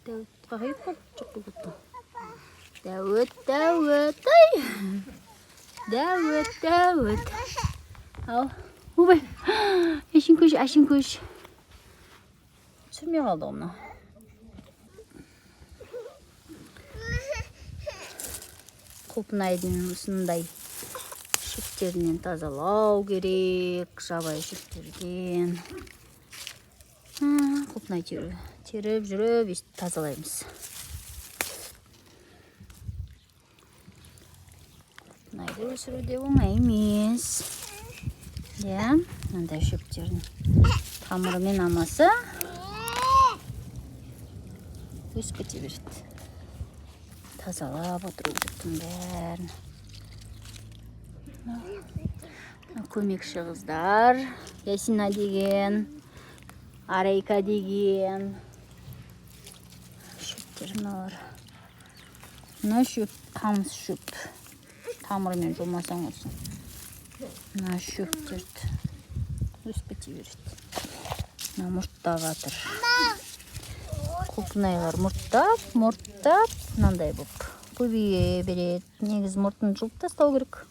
Дәуіт қаяққа кетіп қалды? Жоқ болып кетті. Дәуіт, Дәуіт, ай! Дәуіт, Дәуіт. Ал, ойбай. Әшіңкөш, әшіңкөш. Түсірмей қалды ғой мынау. Құлпынайдың осындай шөптерінен тазалау керек, жабайы шөптерден. Құлпынай теріп жүріп өйстіп тазалаймыз. Құлпынайды өсіру де оңай емес. Иә, мынандай шөптердің тамырымен алмаса өсіп кете береді. Тазалап отыру керек бәрін. Мына көмекші қыздар, Ясина деген, Арайка деген шөптер мыналар. Мына шөп қамыс шөп. Тамырымен жумасаң осы. Мына шөптерді өсіп кете береді. Мына мұрттап жатыр. Құлпынайлар мұрттап, мұрттап мынандай болып көбейе береді. Негізі мұртын жұлып тастау керек.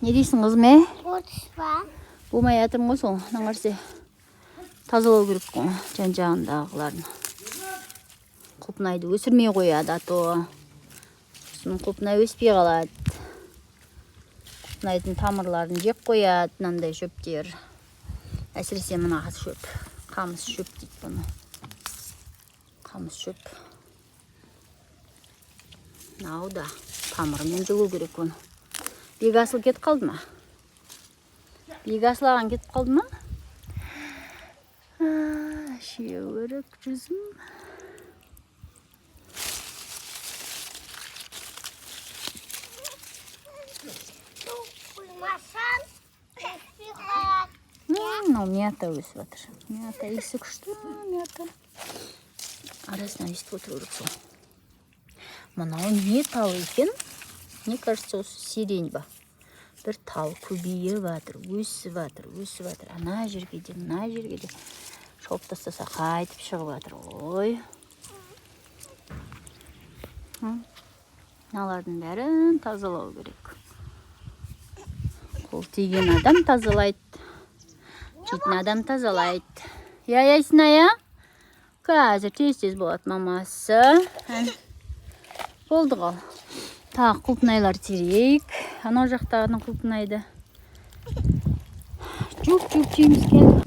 Не дейсің, қызым, е? Отыз ба? Болмай жатырмын ғой сол. Мына қарсы тазалау керек қой жан жағындағыларын. Құлпынайды өсірмей қояды, а то сосын құлпынай өспей қалады. Құлпынайдың тамырларын жеп қояды мынандай шөптер. Әсіресе мына шөп, қамыс шөп дейді бұны. Қамыс шөп. Мынау да тамырымен жұлу керек оны. Бекасыл кетіп қалды ма? Бекасыл ағаң кетіп қалды ма? Шеуірік жүзім. Су құймасаң, өспей қалады. Мынау мята өсіп жатыр. Мята иісі күшті, мята. Арасына өйстіп отыру керек сол. Мынау не тал екен? Мне кажется, осы сирень ба. Бір тал көбейіп жатыр, өсіп жатыр, өсіп жатыр. Ана жерге де, мына жерге де шауып тастаса қайтып шығып жатыр ғой. Мыналардың бәрін тазалау керек. Қол тиген адам тазалайды. Жейтін адам тазалайды. Я, Ясина, я? Қазір тез-тез болады мамасы. Ән. Болды ғой. Тағы құлпынайлар терейік. Анау жақтағының құлпынайды. Жуып-жуып жейміз, кел.